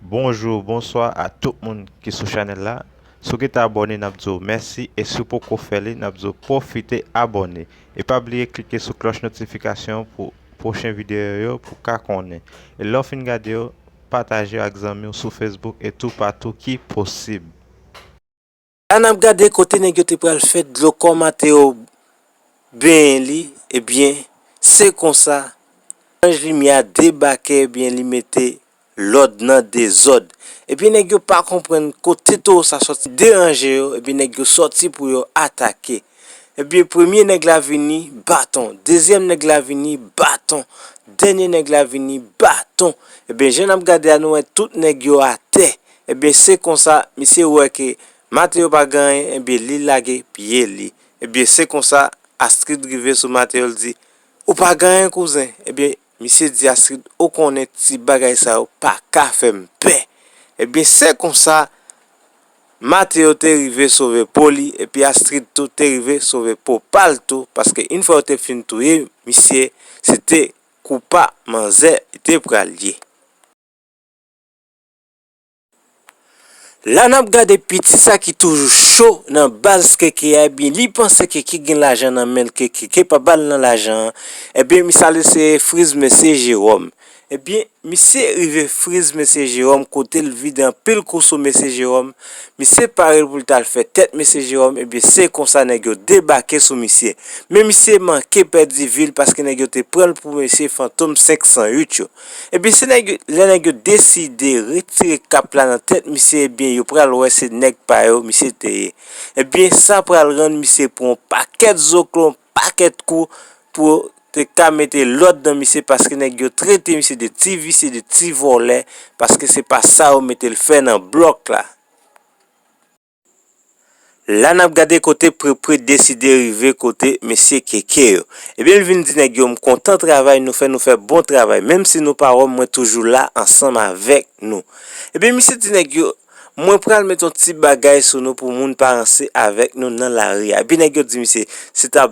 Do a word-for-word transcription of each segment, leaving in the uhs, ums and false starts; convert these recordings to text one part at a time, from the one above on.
Bonjou, bonswa a tout moun ki sou chanèl la. Si w gentan abòne, n ap di w mèsi, e si w poko fè li, n ap di w pwofite abòne. E pa bliye klike sou klòch notifikasyon pou pwochen videyo yo pou w ka konnen. E lè w fin gade yo, pataje yo ak zanmi w sou Facebook e toupatou ki posib. La n ap gade kote nèg yo te pral fè dlo kò Mateo benyen li, ebyen, se konsa, zanj limyè a debake, ebyen, li mete lòd nan dezòd. Ebyen, nèg yo pa konprann kote towo sa sòti deranje yo, ebyen, nèg yo sòti pou yo atake. Ebyen, premye nèg la vini, baton. Dezyèm nèg la vini, baton. Dènye nèg la vini, baton. Ebyen, jan n ap gade a, nou wè tout nèg yo atè. Ebyen, se konsa, misye wè ke Mateo pa gen anyen, ebyen, li lage pye li. Ebyen, se konsa, Astrid rive sou Mateo, l di, "Ou pa gen anyen, kouzen?" Ebyen, misye di Astrid, "Ou konnen ti bagay sa yo pa ka fè m pè." Ebyen, se konsa, Mateo te rive sove po li, epi Astrid tou te rive sove po pa l tou, paske yon fwa yo te fin touye misye, se te kou pa manzè li te pral ye. La n ap gade piti sa ki toujou cho nan baz Keke a, ebyen, li panse Keke gen lajan nan men l, Keke pa ba l nan lajan an. Ebyen, misye al eseye friz mesye Jewòm. Ebyen, misye rive friz mesye Jewòm, kote l vide anpil kou sou mesye Jewòm. Misye pare l pou l t al fè tèt mesye Jewòm, ebyen, se konsa nèg yo debake sou misye. Men misye manke pèdi vi l paske nèg yo te pran l pou mesye Fantom senk san uit yo. Ebyen, se nèg yo, lè nèg yo deside retire kap la nan tèt misye, ebyen, yo pral wè se nèg pa yo misye te ye. Ebyen, sa pral rann misye pran yon pakèt zoklo, yon pakèt kou pou te ka mete lòd nan misye, paske nèg yo trete misye de ti visye, de ti vòlè, paske se pa sa yo mete l fè nan blòk la. La n ap gade kote Prepre deside rive kote mesye Keke yo. Ebyen, l vin di nèg yo, "M kontan travay nou fè, nou fè bon travay. Menm si nou pa wè m, mwen toujou la ansanm avèk nou." Ebyen, misye di nèg yo, "Mwen pral met yon ti bagay sou nou pou moun pa ranse avèk nou nan lari a." Ebyen, nèg yo di misye, "Se ta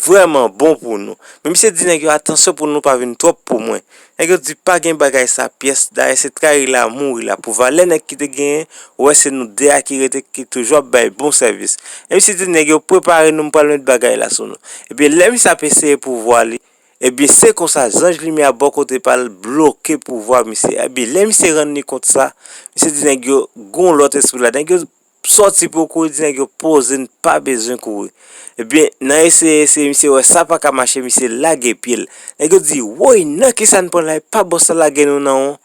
vrèman bon pou nou." Men misye di nèg yo, "Atansyon pou nou pa vin twòp pou mwen." Nèg yo di, "Pa gen bagay sa pyès, dayè se trayi l a mouri l a pou valè nèg ki te genyen, ou wè se nou de a ki rete ki toujou ap bay bon sèvis." E misye di nèg yo, "Prepare nou, m pral met bagay la sou nou." Ebyen, lè misye ap eseye pouvwa li, ebyen, se konsa, zanj limyè a bò kote pa l bloke pouvwa misye. Ebyen, lè misye rann li kont sa, misye di nèg yo, "Gon lòt espri la." Nèg yo sòti pou yo kouri di nèg yo, "Poze, n pa bezwen kouri." Ebyen, nan eseye, eseye, misye wè sa pa ka mache, misye lage pye l. Nèg yo di, "Woy, nan kisa n pran la, e pa bòs la lage nou nan, non?"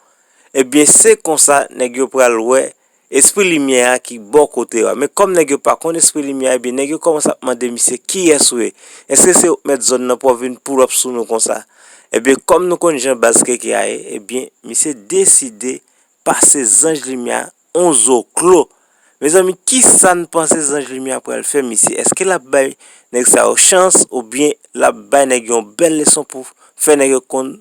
Ebyen, se konsa, nèg yo pral wè espri limyè a ki bò kote yo a. Men kòm nèg yo pa konn espri limyè a, ebyen, nèg yo kòmanse ap mande misye, "Kiyès ou ye? Èske se ou k mèt zòn nan pou w vin pull up sou nou konsa?" Ebyen, kòm nou konn jan baz Keke a ye, ebyen, misye deside pase zanj limyè a yon zoklo. Mezanmi, kisa n panse zanj limyè a pral fè misye? Èske l ap bay nèg sa yo chans, oubyen l ap bay nèg yo yon bèl leson pou fè nèg yo konn,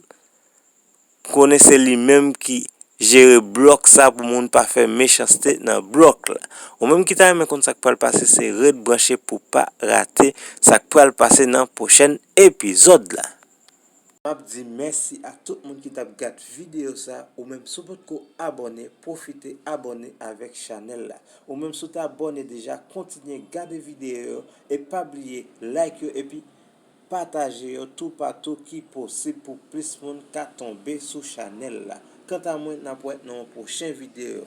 konnen se li menm ki jere blòk sa pou moun pa fè mechanste nan blòk la? Ou menm ki ta renmen konn sa k pral pase, se ret branche pou pa rate sa k pral pase nan pwochèn epizòd la. M ap di mèsi a tout moun ki t ap gad videyo sa. Ou menm si w potko abòne, pwofite abòne avèk chanèl la. Ou menm si w te abòne deja, kontinye gade videyo yo e pa bliye like yo epi pataje yo toupatou ki posib pou plis moun ka tonbe sou chanèl la. Kanta mwen, n ap wè nan yon pwochen videyo.